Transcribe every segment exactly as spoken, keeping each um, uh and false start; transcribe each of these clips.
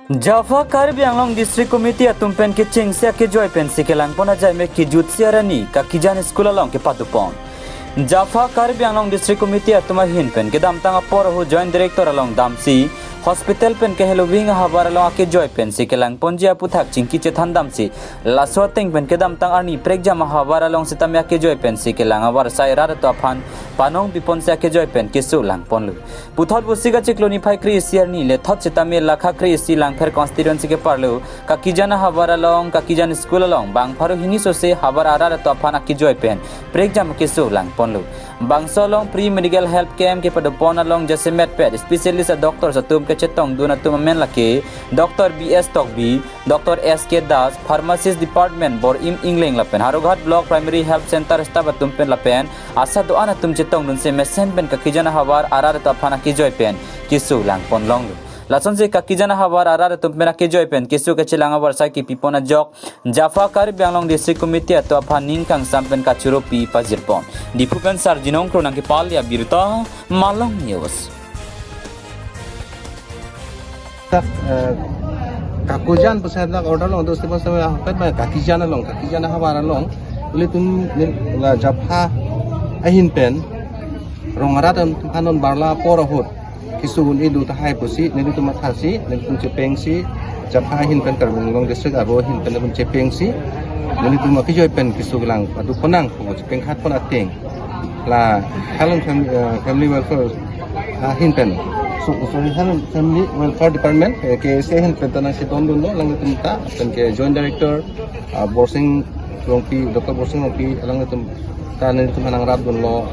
Japha Karbi Anglong District Committee atum pen kechengsi akejoi pensi kelangpon ajai me kejutsi arni Kakijan School along kepadopon. Japha Karbi Anglong District Committee atum ahin pen kedamtang apor ahut Joint Director along damsi hospital pen keheloving ahavar along akejoi pensi kelangponji aphuthak chingki chethan damsi laso ateng pen kedamtang arni prekjam ahavar along sitame akejoi pensi kelang avarsai rat atum aphan panong piponsi akejoi pen keso langponlo. Puthot Vosik achiklo niphai kre-isi arni lethot sitame lakha kre-isi Langpher constituency keparlo Kakijan ahavar along Kakijan School along bang pharo hini sose havar arat atum aphan akejoi pen prekjam keso langponlo. Bangso along pre medical health camp kepadopon along jasemet pet specialist a doctors atum kechetongdun atum amen lake Doctor B S Tokbi, Doctor S K Das, Pharmacist Department Bor-im Engleng lapen Howraghat Block Primary Health Center staff atum pen lapen asa do-an atum chetongdunsi mesen pen Kakijan ahavar arat atum aphan akejoi pen keso langponlonglo. Lasonsi Kakijan ahavar arat atum pen akejoi pen keso kechelang avarsai kepipon ajok Japha Karbi Anglong District Committee atum aphan ning kangsam pen kachoro pi pajirpon. Diphu pen Sarjinong Kro nangkepale abirta Malong News. Tak, eh, Kakijan pusat tak order along, terus tiba sama apa, Kakijan along, Kakijan ahavar along, ilitum neli la Japha ahin pen rong arat atum aphan non barla apor ahut keso un-e do tahai pusi nelitum mathasi, nelitum chepengsi, Japha ahin pen Karbi Anglong District aro ahin pen nelitum chepengsi, nelitum akejoi pen keso kelang adu ponang pu chepeng khat pon ateng la Health and Fam-, eh, Family Welfare ahin pen, so, sorry, Health and Family Welfare Department, eh, K A C ahin pen ta nangchedondunlo, alanglitum ta pen ke Joint Director, ah, Borsing Rongpi, Doctor Borsing Rongpi alanglitum ta nelitum aphan nangrapdunlo,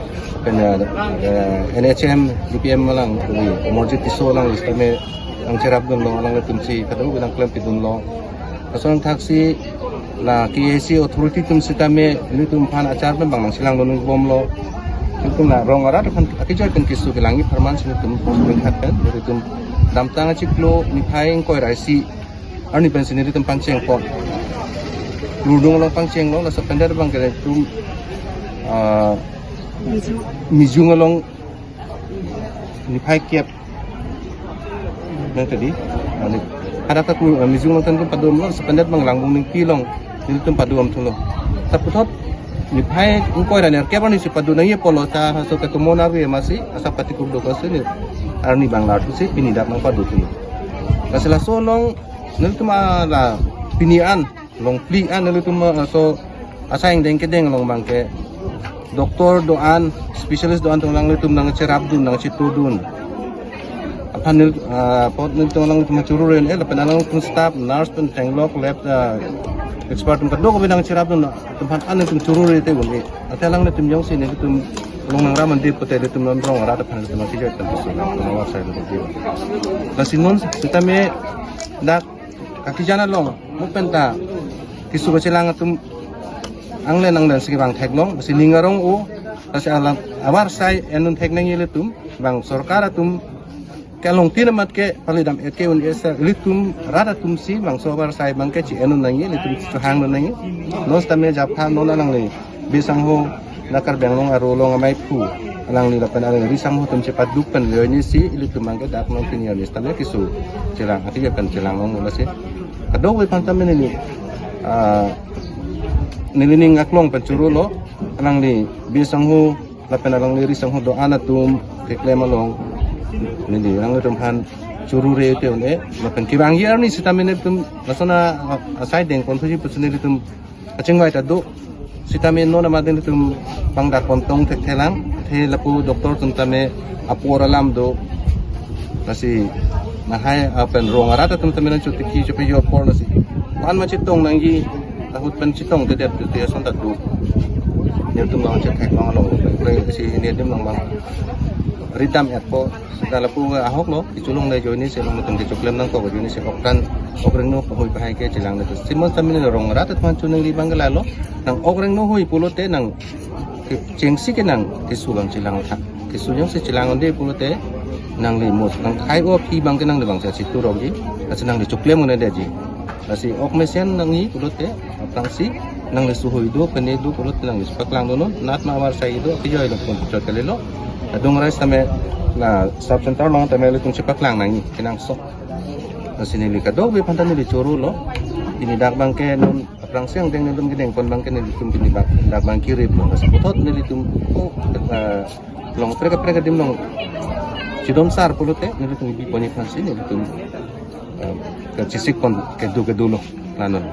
pen, eh, eh, N H M, D P M alang, ui, Amarjit Tisso alang sitame nangcherapdunlo, alanglitumsi kadokave nangklempidunlo. Lason thaksi la K A C authority atum sitame nelitum aphan achar pen bang nangchelangdun bomlo. Nelitum la rong arat aphan akejoi pen keso kelangji apharman si nelitum pen khat pen, nelitum damtang achiklo niphai ingkoi ra isi arni pensi nelitum pangchengpon. Lurdung along pangchenglo, laso pendet abang ke nelitum, ah, Mijung along niphai kep. Nang tadi, ani, ada ka ku, ah, Mijung along tan tum padom lo, laso pendet abang Langbung Ningpi along nelitum padom thulo. Ta puthot niphai ingkoi ra nerkep arnisi padom nangji apotlo ta laso ketomon arve masi asa pati kurdok asi ne arni bang larthusi pini dak nangpadothulo. Lasi laso along nelitum, ah, la pini an, longphli an nelitum, ah, laso asai angdeng kedeng along abang ke doctor do-an, specialist do-an atum alanglitum nangcherapdun, nangchetudun. Aphan nel-, ah, apot nelitum alanglitum choro re-un-e lapen alanglitum staff, nurse pen theklong lab, ah, expert atum kadokave nangcherapdun atum aphan nelitum choro re te un-e. Athe alanglitum jongsi nelitum along nangram ande pute nelitum non rong arat aphan nelitum akejoi pen keso lang, nang avarsai lo di. Lasi non sitame dak Kakijan along mo penta keso kachelang atum anglen anglen si bang theklong, si ning arong-o, lasi alang avarsai endun thek nangji ilitum, bang sorkar atum kelong tin amat ke palidam et ke un-e sa ilitum rat atum si bangso avarsai abang ke chi-endun nangji, ilitum chehangdun nangji. Non sitame Japha non alangli Bisangho la Karbi Anglong aro along amei phu alangli lapen alangli risangho atum chepaduk pen le-oi ni si ilitum abang ke dak non pini arni sitame keso chelang, akejoi pen chelang longlo lasi. Kadokave aphan tame neli, ah, neli ning aklong pen chorolo, alangli Bisangho lapen alangli risangho do-an atum keklem along neli alanglitum aphan choro re te un-e, lapen kevangji arni sitame nelitum lason a, asai dengpon thuji pusi nelitum kachingvai ta do. Sitame non amat nelitum pangdak pontong thekthelang, athe lapu doctor atum tame apor alam do. Lasi lahai apen rong arat atum tame nangchotiki chopi jo apor lasi. An ma chetong nangji, ahut pen chetongtedet te ason ta do. Nelitum nangchethek nang along, si nedim nang bang ridam-etpo. Seta lapu ahok lo, kecholong le ajoine si alangtum kechoklem nangkok ajoine si ok tan, ok rengno hui pahai ke chelang le. Simon samin rong arat atum aphan choningri abang ke lalo, nang ok rengno hui pulote nang ke-, chengsi ke nang keso abang chelang tha. Keso jongsi chelang un-e pulote nangli mus, nang khai o aphi abang ke nangli bang si chiturokji, lasi nangli choklem un-edetji. Lasi ok mesen nangji pulote, aphrangsi nangli suhui do, kene do pulote nangli chepaklangdunnon, natma avarsai do, akejoi lo pon chot kalilo. Adung rai sitame la sub center along tame ilitum chepaklang nangji, kenangsot. Lasi neli kadokave aphanta neli choro lo. Pini dak abangke non aphrangsi angdeng nelitum kedeng pon abangke nelitum pini dak, dak abang kirip lo. Lasi puthot nelitum ko, eh, along kaprek kaprek adim along chidon sar pulote nelitum ibi ponji aphansi nelitum, eh, kachesik pon kedo kedo lo la non.